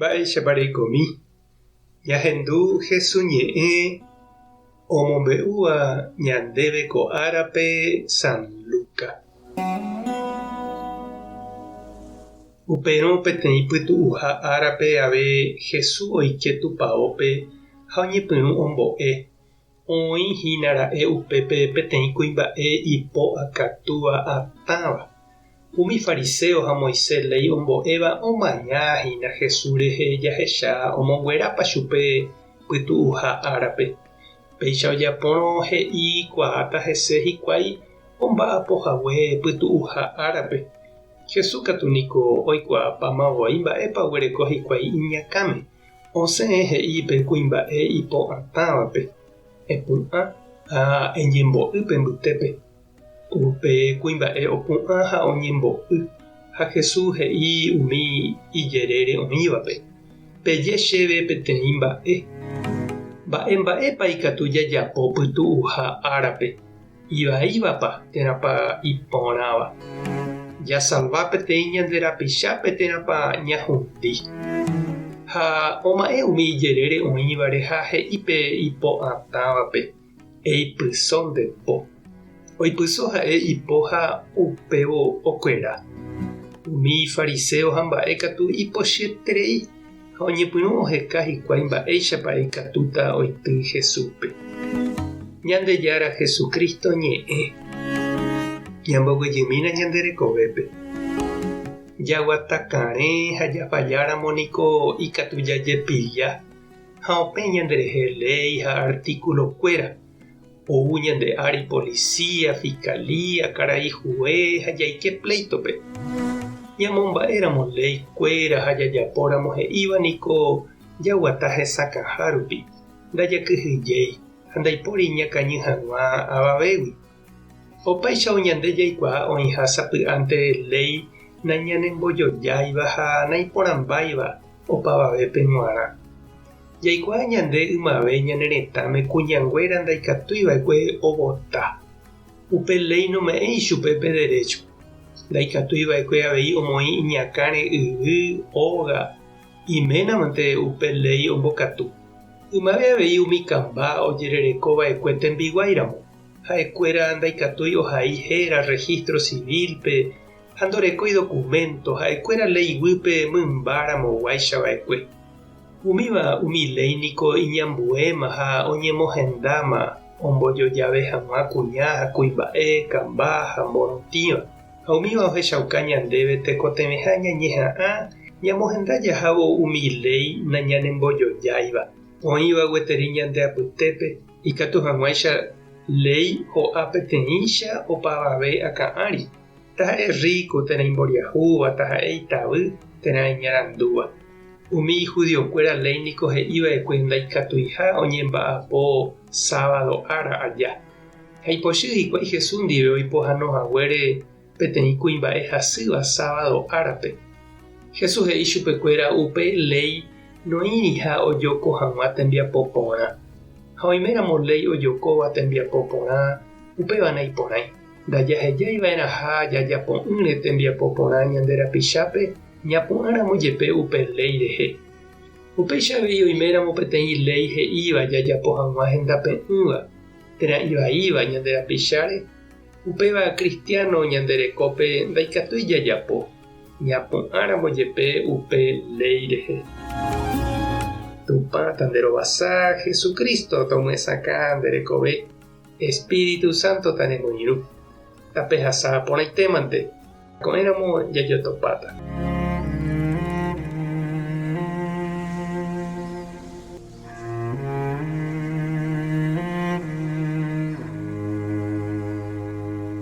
Mba'éichapa reikomi? Ñahendu Hesu ñe'ẽ omombe'úva ñandéve ko árape San Luca. Upérõ peteĩ pytu'uha árape ave Hesu oike tupaópe ha oñepyrũ ombo'e. Oĩ hína ra'e upépe peteĩ kuimba'e ipo akatúa atãva. Umi fariséo ha Moisés léi ombo'éva omaña hína Jesús rehe jahecha omonguerápa chupe pytu'uha árape. Péicha ojapórõ he'i kuaáta hese hikuái omba'apo hague pytu'uha árape. Jesús katu niko oikuaapáma voi mba'épa oguereko hikuái iñakãme. Osẽ he'i pe kuimba'e ipo'atãvape, Epu'ã ha eñembo'y pe mbytépe. Upe kuimba'e opu'ã ha oñembo'y, ha Jesús he'i umi ijerére oĩvape, Peje chéve peteĩ mba'e. Mba'e mba'épa ikatu jajapo pytu'uha árape, ivaívapa térãpa iporãva? Jasalva peteĩ ñande rapichápe térãpa ñahundi? Ha oma'ẽ umi ijerére oĩvare ha he'i pe ipo'atãvape. Eipyso nde po. Oipyso ha'e ipo ha upévo okuera. Umi fariséo ha mba'e katu ipochyeterei ha oñepyrũ oheka hikuái mba'éichapa ikatúta oity Jesúspe. Ñandejára Jesucristo ñe'ẽ. Ñamboguejymína ñande rekovépe. Jaguata karẽ ha jafalláramo niko ikatu jajepilla. Ha opẽ ñanderehe léi ha artículo-kuéra, ou ñande ári policía, fiscalía, karai juez ha jaike pléitope. Ñamomba'éramo léi-kuéra ha jajapóramo he'íva niko jaguata hesakãha rupi, ndajakyhyjéi ha ndaipóri ñakañy hag̃ua avavégui. Opáichavo ñande jaikuaa oĩha sapy'ánte léi nañanembojojáiva ha naiporãmbáiva opavavépe g̃uarã. Jaikuaa ñande ymave ñane retãme kuñanguéra ndaikatuiva'ekue ovota. Upe léi nome'ẽi chupe pe derécho. Ndaikatuiva'ekue avei omoĩ iñakãre yvy, óga, iménamante upe léi ombokatu. Ymave avei umi kamba ojererekova'ekue tembiguáiramo. Ha'ekuéra ndaikatúi ohai héra registro civil-pe ha ndorekói documento, ha'ekuéra léi guýpe mymba ramoguáicha va'ekue. Umíva umi léi niko iñambuéma ha oñemohendáma ombojojave hag̃ua kuña ha kuimba'e, kamba ha morotĩva. Ha umíva ohechauka ñandéve tekotevẽha ñañeha'ã ñamohenda jahávo umi léi nañanembojojáiva, oĩva gueteri ñande apytépe, Ikatu hag̃uáicha léi ho'a peteĩcha opavave akã ári, taha'e rríko térã imboriahúva, taha'e itavy térã iñarandúva. Umi judiokuéra léi niko he'i va'ekue ndaikatuiha oñemba'apo sábado ára aja. Ha ipochy hikuái Jesús ndive oipohano haguére peteĩ kuimba'e hasýva sábado árape. Jesús he'i chupekuéra upe léi noĩriha ojoko hag̃ua tembiapo porã. Ha oiméramo léi ojokóva tembiapo porã, upéva naiporãi. Ndajahejái va'erãha jajapo'ỹre tembiapo porã ñande rapichápe ñapu'ãramo jepe upe léi rehe. Upéicha avei oiméramo peteĩ léi he'íva jajapo hag̃ua hendape'ỹva térã ivaíva ñande rapicháre, Upéva kristiáno ñande rekópe ndaikatúi jajapo, ñapu'ãramo jepe upe léi rehe. Tupã tanderovasa, Jesucristo tomyesakã nde rekove, Espíritu Santo tanemoirũ. Tapehasa porãitémante, ko'ẽramo jajotopáta.